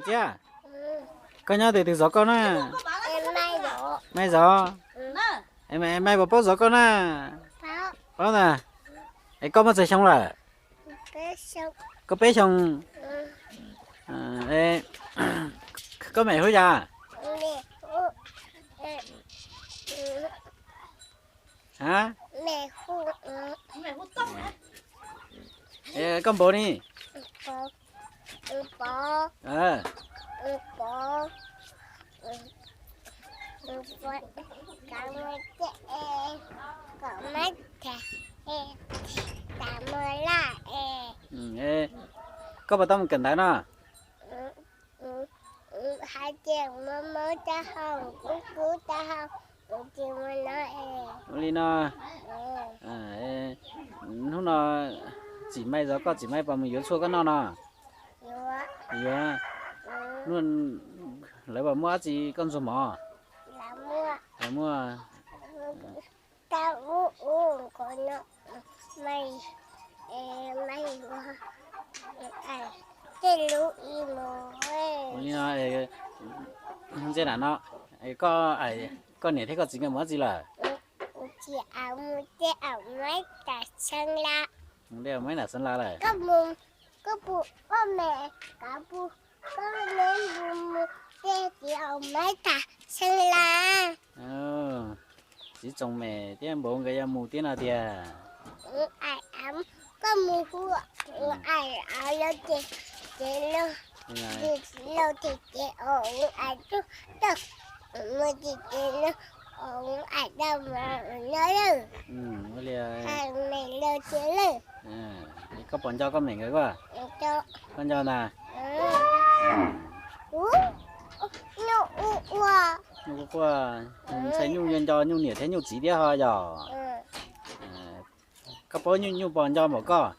Tsiaj, koj nyob twg twg zov koj na? Maiv zov. Es Maiv puas paub zov koj na? Paub ntag. Es koj muaj txog xyoo lawm? Koj peb xyoo. Koj mem hu yam? Koj npaum ni? Koj puas tau mus kawm ntawv no? Hais tias mob mob taub hau, kub kub taub hau, kuv tsis mus no es. Ua li no, hnub no txiv Maiv zov koj, txiv Maiv puas mus yuav tshuaj koj noj no? Yuav. Lawv puas muab dab tsi koj ntxuag mov? Lawv muab. Ua li no, ntsia na no, koj, koj niam thiab koj txiv nkawd mus dab tsi lawm? Mus dab Maiv nram Xeev Las lawm. Txiv Txoov Mem thiab Npaum nkawd yuav mus thiab no tiag. Koj mus hu, ais lawv ces, ces lawv, lawv ces ces ais lawv, mus ces ces lawv, ais lawv no lawm. Mem lawv ces lawm. Koj puas nco koj mem nkawd? Koj nco ntag. Nyuj quaj quaj, ntshai nyuj nco nyuj niam thiab nyuj txiv thiab ho yog? Koj paub nyuj puas nco npaum koj?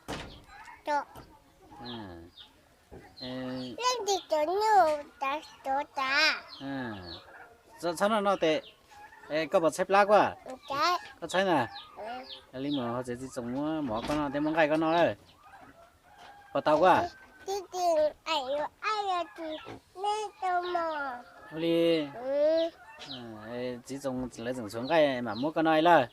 Txhob noj no tes. Koj puas tshaib plab kuj? Koj tshaib na. Li mus hauv tsev txiv txoov muab mov koj noj thiab muab nqaij koj noj lawm. Puas tau kuj? Li, txiv txoov lawv tseem tshuav nqaij mam muab koj noj lawm.